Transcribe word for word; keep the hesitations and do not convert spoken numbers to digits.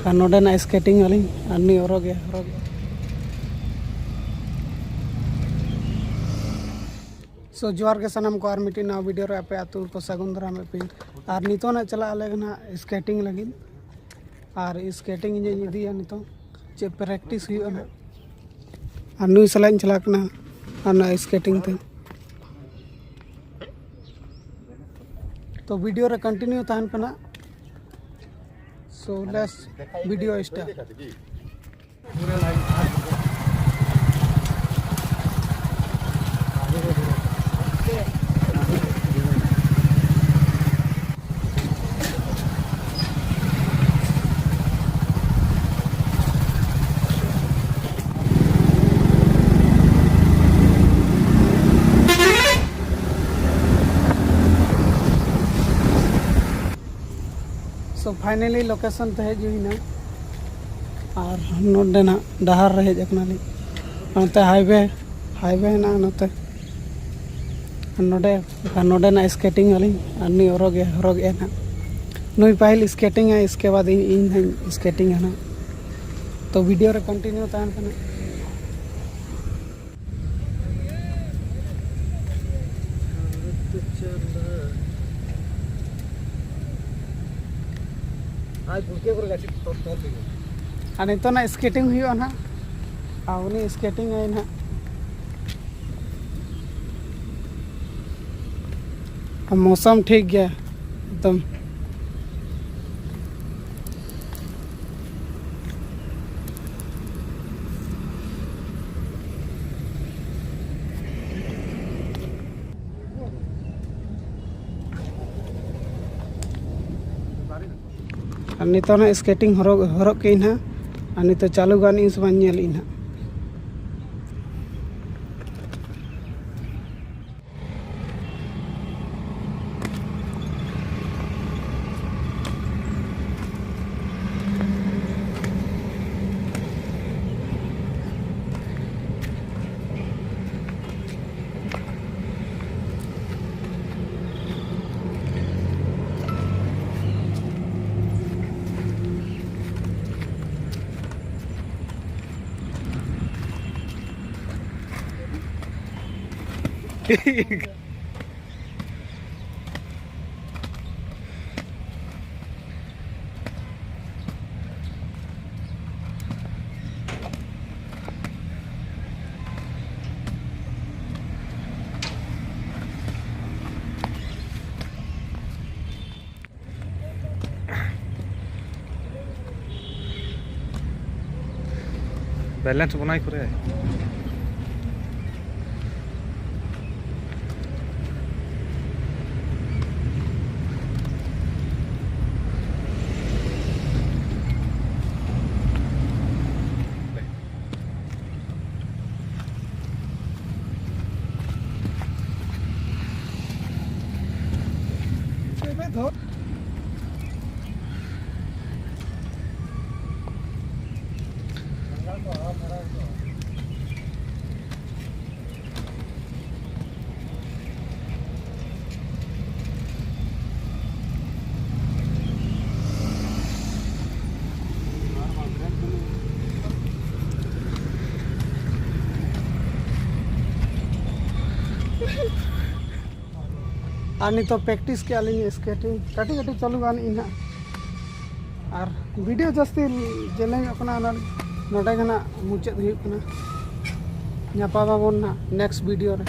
ᱟᱨ ᱱᱚᱰᱮᱱᱟᱜ skating ᱟᱹᱞᱤᱧ ᱟᱨ ᱱᱩᱭ ᱦᱚᱨᱚᱜᱮ ᱦᱚᱨᱚᱜᱮ᱾ So ᱡᱚᱦᱟᱨ ᱜᱮ ᱥᱟᱱᱟᱢ ᱠᱚ, ᱟᱨ ᱢᱤᱫᱴᱤᱡ ᱱᱟᱣᱟ video ᱨᱮ ᱟᱯᱮ ᱟᱹᱛᱩ ᱠᱚ ᱥᱟᱹᱜᱩᱱ ᱫᱟᱨᱟᱢᱮᱫ ᱯᱮ᱾ ᱟᱨ ᱱᱤᱛᱚᱜ ᱱᱟᱜ ᱪᱟᱞᱟᱜ ᱟᱞᱮ ᱱᱟᱜ skating ᱞᱟᱹᱜᱤᱫ, ᱟᱨ skating ᱤᱧᱤᱧ ᱤᱫᱤᱭᱟ ᱱᱤᱛᱚᱜ, ᱪᱮᱫ practice ᱦᱩᱭᱩᱜᱼᱟ ᱱᱟᱜ᱾ ᱟᱨ ᱱᱩᱭ ᱥᱟᱞᱟᱜ ᱤᱧ ᱪᱟᱞᱟᱜ ᱠᱟᱱᱟ ᱟᱨ ᱱᱚᱣᱟ skating ᱛᱮ᱾ ᱛᱚ video ᱨᱮ continue ᱛᱟᱦᱮᱱ ᱯᱮ ᱱᱟᱜ᱾ So let's video start. So finally location ᱛᱮ ᱦᱮᱡ ᱦᱩᱭᱱᱟ, ᱟᱨ ᱱᱚᱰᱮᱱᱟᱜ ᱰᱟᱦᱟᱨ ᱨᱮ ᱦᱮᱡ ᱟᱠᱟᱱᱟᱞᱤᱧ᱾ ᱱᱚᱛᱮ highway, highway ᱦᱮᱱᱟᱜᱼᱟ ᱱᱚᱛᱮ᱾ ᱟᱨ ᱱᱚᱰᱮ, ᱟᱨ ᱱᱚᱰᱮᱱᱟᱜ skating ᱟᱹᱞᱤᱧ, ᱟᱨ ᱱᱩᱭ ᱦᱚᱨᱚᱜᱮ ᱦᱚᱨᱚᱜᱮᱜᱼᱟ ᱱᱟᱜ᱾ ᱱᱩᱭ ᱯᱟᱹᱦᱤᱞ skating ᱟᱭ, ᱤᱥᱠᱮ ᱵᱟᱫ ᱤᱧ, ᱤᱧ ᱦᱟᱸᱜ skating ᱟ ᱱᱟᱜ᱾ ᱛᱚ video ᱨᱮ continue ᱛᱟᱦᱮᱱ ᱠᱟᱱᱟ᱾ ᱟᱨ ᱱᱤᱛᱚᱜ ᱱᱟᱜ skating ᱦᱩᱭᱩᱜᱼᱟ ᱱᱟᱜ, ᱟᱨ ᱩᱱᱤ skating ᱟᱭ ᱱᱟᱜ᱾ ᱟᱨ ᱢᱳᱥᱚᱢ ᱴᱷᱤᱠ ᱜᱮᱭᱟ ᱮᱠᱫᱚᱢ᱾ ᱟᱨ ᱱᱤᱛᱚᱜ ᱱᱟᱜ skating ᱦᱚᱨᱚᱜ, ᱦᱚᱨᱚᱜ ᱠᱮᱜ ᱟᱹᱧ ᱱᱟᱜ, ᱟᱨ ᱱᱤᱛᱚᱜ ᱪᱟᱹᱞᱩ ᱜᱟᱱ ᱤᱧ ᱥᱮ ᱵᱟᱹᱧ ᱧᱮᱞ ᱮᱜᱼᱟ ᱱᱟᱜ᱾ बैलेंस बनाई करे। ᱟᱨ ᱱᱤᱛᱚᱜ ᱯᱨᱮᱠᱴᱤᱥ ᱠᱮᱜᱼᱟ ᱞᱤᱧ ᱥᱠᱮᱴᱤᱝ, ᱠᱟᱹᱴᱤᱡ ᱠᱟᱹᱴᱤᱡ ᱪᱟᱹᱞᱩ ᱜᱟᱱ ᱤᱧ ᱦᱟᱸᱜ᱾ ᱟᱨ ᱵᱷᱤᱰᱤᱭᱳ ᱡᱟᱹᱥᱛᱤ ᱡᱮᱞᱮᱧᱚᱜ ᱠᱟᱱᱟ, ᱚᱱᱟ ᱱᱚᱰᱮ ᱜᱮ ᱱᱟᱜ ᱢᱩᱪᱟᱹᱫ ᱦᱩᱭᱩᱜ ᱠᱟᱱᱟ᱾ ᱧᱟᱯᱟᱢ ᱟᱵᱚᱱ ᱱᱟᱜ ᱱᱮᱠᱥᱴ ᱵᱷᱤᱰᱤᱭᱳ ᱨᱮ᱾